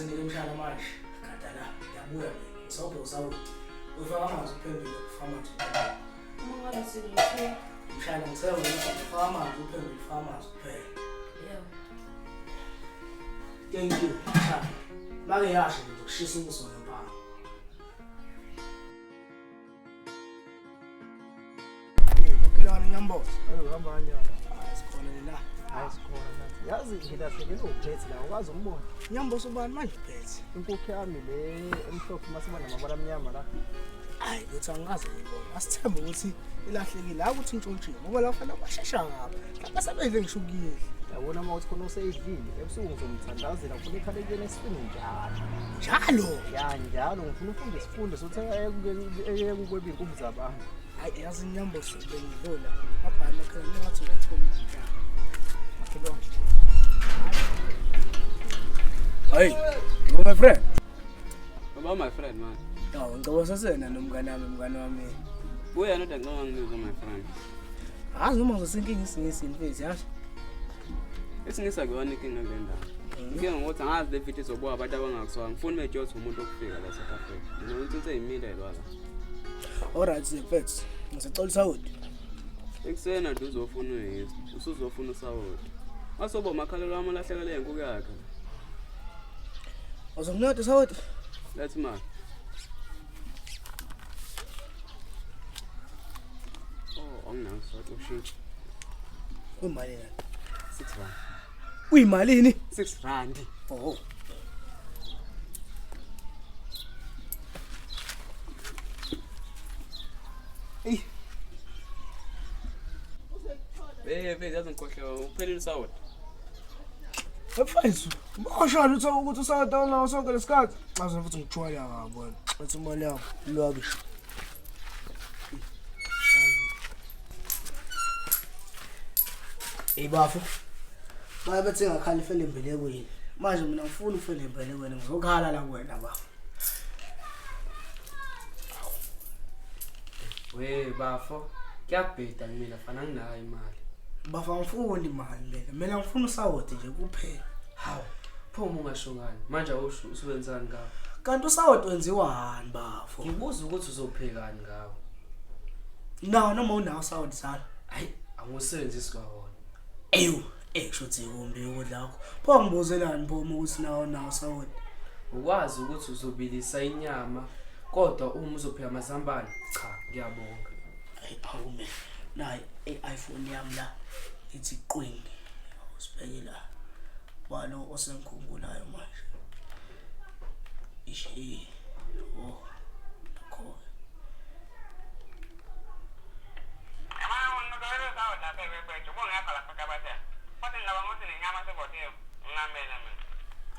Yazi nike mshana manje. Gada la, ngiyabuya mina. Ngisobhe usawoti. Ufaka amanzi uphendule, ufaka amanzi uphendule. Uma ngabe sengithe Mshana ngicela ukuthi ufaka amanzi uphendule, ufaka amanzi kuphela. yebo. Thank you. Mshana. Make yasho nje ukushisa ubuso ngempama. Hey, makhelwane ngiyambona. Ayo hamba kanjani? Hayi sikhona la. Hayi sikhona la. Yazi ngilahlekelwe uphethe la, ukwazi umbona. Nyamboso ubani manje uphethe? Inkukhu yami le emhlophe masiba namabala amnyama la. Hayi uthi angikaze ngiyibone. Asithembe ukuthi ilahlekile hayi ukuthi intshontshiwe ngoba la fanele bashesha kabi. Lapha sebedle ngisho ukuyidla. Yabona uma uthi khona useyidlile, ebusuku ngizomthandazela ngifuna ikhale kuyena esifini njalo. Njalo. Ya njalo ngifuna ufunde isifundo sokuthi eyeke ukweba iy'nkukhu zabantu. Hayi yazi inyamboso bengidlula. Ngabhala makhelwane ngathi ngayithola injalo. Makhelwane. Hey, you my friend. Baba my friend man. Yaw, ngicabanga sasena nomngane wami, mngane wami. Buya ndoda ngicabanga ngizwe my friend. Hazi noma ngizosenkinga isingisi mfethu yazi. Isingisi akuyona inkinga kule ndawo. Inkinga ngokuthi angazi le video izobuka abantu abangakuswanga. Ngifuna ube umuntu okufika la South Africa. Mina uthi seyimile lwa la. Alright mfethu, ngisacela usawoti. Ekuseni nje uzofuna uyisi, usuzofuna usawoti. Wasoba umakhalelo wami olahlekele inkukhu yakhe. Uzonginceda usawoti? Letha imali. Oh, anginawo usawoti ushintshe. Uyimalini? 6 rand. Uyimalini? 6 rand. Oh. Ey, Eh, mfethu yazi ngikhohlewe uphelile usawoti. mfethu, ushaya uthi ukuthi usawoti awunawo sonke lesikhathi. Xa futhi ngijwayela kabi wena. Athi imali yakho lwabish. Ey bafo. Baye bethi ngakhala ifele embelekweni. Manje mina ngifuna ufele embelekweni ngizokhala la kuwena bafo. We bafo, kuyabheda kumina fana nginayo imali. Bafo angifuni imali mina. Mina ngifuna usawoti nje kuphela. Hawu, pho uma ungasho ngani? Manje awusho usebenzani ngawo? Kanti usawoti wenziwani bafo? Ngibuza ukuthi uzophekani ngawo. Nawo noma unawo usawoti sala. Hayi, angiwusebenzisi kwawona. Ewu, eh kusho ukuthi kumbi ukudla kwakho. Pho ngibuzelani pho uma ukuthi nawo nawo usawoti? Ukwazi ukuthi uzobilisa inyama kodwa uma uzopheka amazambane, cha, ngiyabonga. Hayi awume. Nayi i-iPhone yami la ithi qwingi. Usibheke la. Walo osengikhumbulayo manje. Ishi. Oh. Nakho.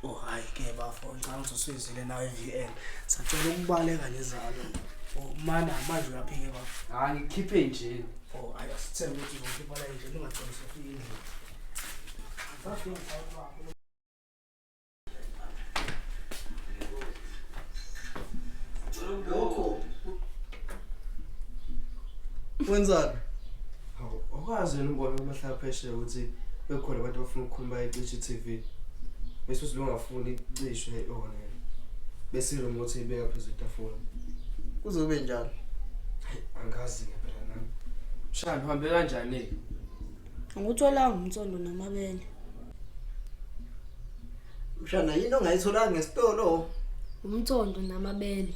Oh hayi ke bafo ngicabanga ukuthi usuyizile nawe i-VN. Sacela ukubaleka nezalo. Oh mana manje uyaphike bafo. Hayi, ngikhiphe nje. Oh hayi asithembe ukuthi uzokhipha la nje ungagcini usufika endlini. Asafika mfowethu wakho. Lokho. Wenzani? Hawu, awukazi wena ubona abahlala phesheya ukuthi bekhona abantu abafuna ukukhuluma bayicishe i-TV. Bese uthi lo ungafuni icishwe yona. Bese i-remote ibeka phezu kwetafula. Kuzobe njalo. Hayi, angazi ke phela nami. Mshana uhambe kanjani ke? Angikutholanga umthondo namabele. Mshana yini ongayitholanga ngesitolo? Umthondo namabele.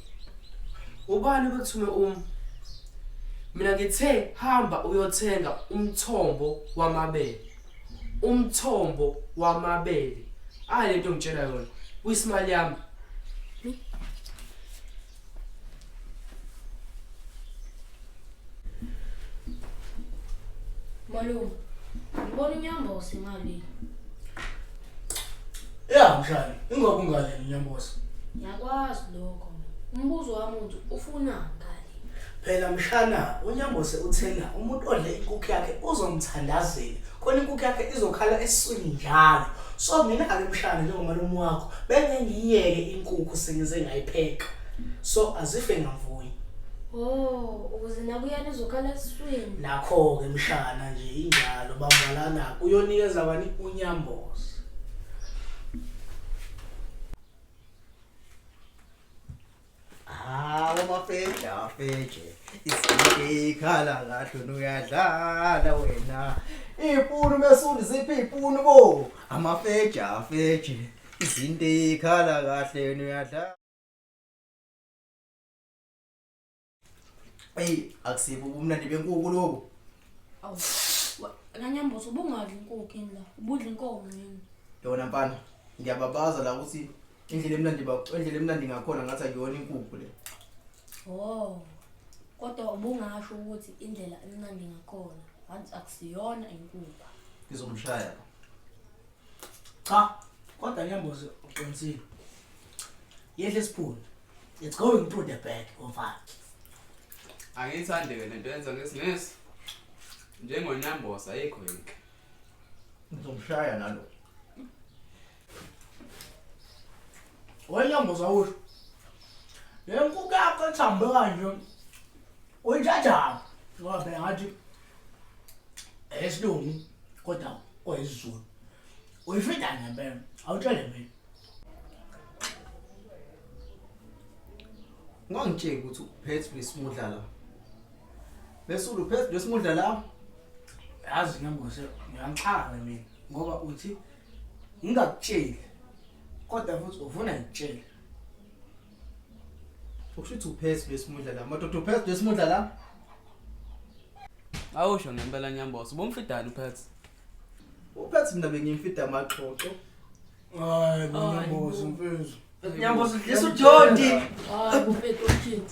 Ubani obethume Mina ngithe hamba uyothenga umthombo wamabele. Umthombo wamabele. Ayi lento ngitshela yona. Uyisimali yami. Malume, ngibona inyambosi imali. Ya mshana, ingoba ungadli inyambosi. Ngiyakwazi lokho. Umbuzo wami uthi ufuna ngale. Phela mshana, unyambose uthena umuntu odle inkukhu yakhe uzomthandazela. Khona inkukhu yakhe izokhala esiswini njalo. So mina-ke mshana njengomalume wakho bengeke ngiyiyeke inkukhu sengize ngayipheka. So azife ngamvuyi. Oh, ukuze nakuyena izokhala esiswini. Nakho-ke mshana nje injalo bambalana uyonikeza bani unyambosi. Amafeja afeje. Izinto ikhala kahle uyadlala wena. Ipunu mesuli ziphi ipunu bo? Amafeja afeje. Izinto ikhala kahle uyadlala. Ey, akusibo ubumnandi benkukhu lobu. Awu. Nanyamboza ubungadli inkukhu yini la? Ubudla inkomo yini? Yona mfana, ngiyababaza la ukuthi indlela emnandi ba indlela emnandi ngakhona ngathi akuyona inkukhu le. Oh. Kodwa ubungasho ukuthi indlela emnandi ngakhona wathi akusiyona inkukhu. Ngizomshaya. Cha, kodwa Nyamboze uqinisile. Yehle isiphundu. It's going through the bag mfana. Angiyithandi ke lento yenza ngesiNgisi. Njengonyamboza ayikho yinhle. Ngizomshaya nalo. Wenyamboza usho. Le nkukhu yakho ethambe kanje. Uyithathaphi? Ngoba phela ngathi esilungu kodwa kwesiZulu. Uyifida ngempela. Awutshele mina. Ungangitsheli ukuthi uphethe lesimudla la. Mesulu uphethe lesimudla la. Yazi Nyamboze ngiyangixaka mina ngoba uthi ngingakutsheli kodwa futhi ufuna ngikutshele. Ukusho ukuthi uphethe lesimudla la. Madoda uphethe lesimudla la. Awusho ngempela Nyamboza, ubumfidani uphethe. Uphethe mina bengimfida amaxoxo. Hayi bo Nyamboze mfethu. Nyamboze udlisa udoti. Hayi bufethu uthini?